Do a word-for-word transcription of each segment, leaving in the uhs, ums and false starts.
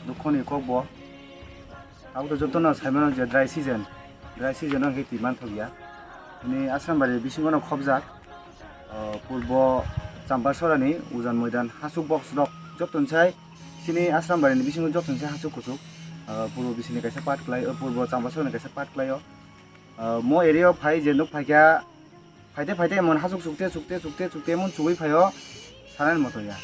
Dukhoni kokbo. Abo to jotono saimano je dry season, dry season o khe twi manthokya. Bini Asrambari bisingo no khobjak, o, purbo Champasorani Ujan Moidan hasuk box rok jotoni sai chini Asrambari ni bisingo jotoni sai hasuk kuchuk, o, purbo bisini kaisa part kwlai o, purbo Champasorani kaisa part kwlai o. O, mo area o phai je nuk phaikha, phaite phaite emon hasuk sukte sukte sukte sukte emon chugui phaio, sanani moto ya.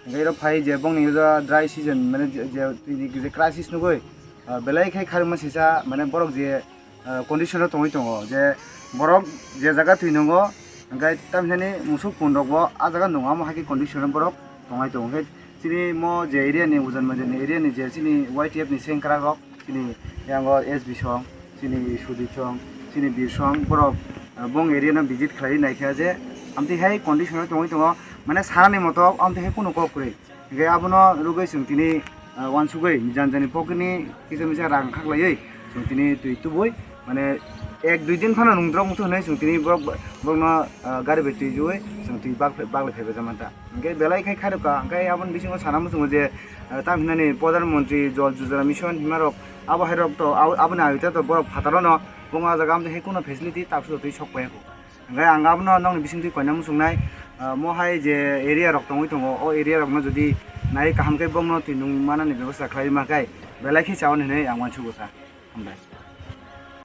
Hingke iro phai je bongni iro dry season, mane je, je, twi ni je crisis nugui, ah, belai khai kharima sisa, mane borok je, ah, condition o tongwi tongo, je borok je jaga twi nungo, hingke tamhinani musuk pun rok bo ah jaga nungo, amo hai khe condition o borok tongai tongo. Hingke chini mo je area ni, Ujan Moidan ni area ni je chini Y T F ni sengkrak rok, chini yango S B song, chini Sudip song, chini Bir song, borok, ah, bong area no visit khlai naikha je amtwi hai condition o tongwi tongo, mane sanani moto amtwi hai kunu kok kwrwi. Hingke abono rwgwi chwng tini, ah, uansugwi jani jani pocket ni kisa misa rang khaklaiwi chwng tini twi tubui, mane ek dui din phano nungdrok wngthu hwnwi chwng tini borok, borokno, ah, gari bai twi jui chwng twi bak-, baklai phaibai jama ta. Hingke belai khai khairokha, hingke aboni bisingo sana muchungo je, eh, tam hinani Pradhan Mantri Jal Yojana Mission himarok, abo hairok to, abo, aboni ayuta to borok phataro no, bongma jaga amtwi hai kuno facility taksu twi sok paiya kho. Hingke ang abono nokni bisingtwi koina muchungnai, eh, mo hai je area rok tongwi tongo, o area rokno jodi nai kaham khe bongno twi nung manani bebosta khlai ma khe, belai khe chawan hinwi ang uansukha. Hambai.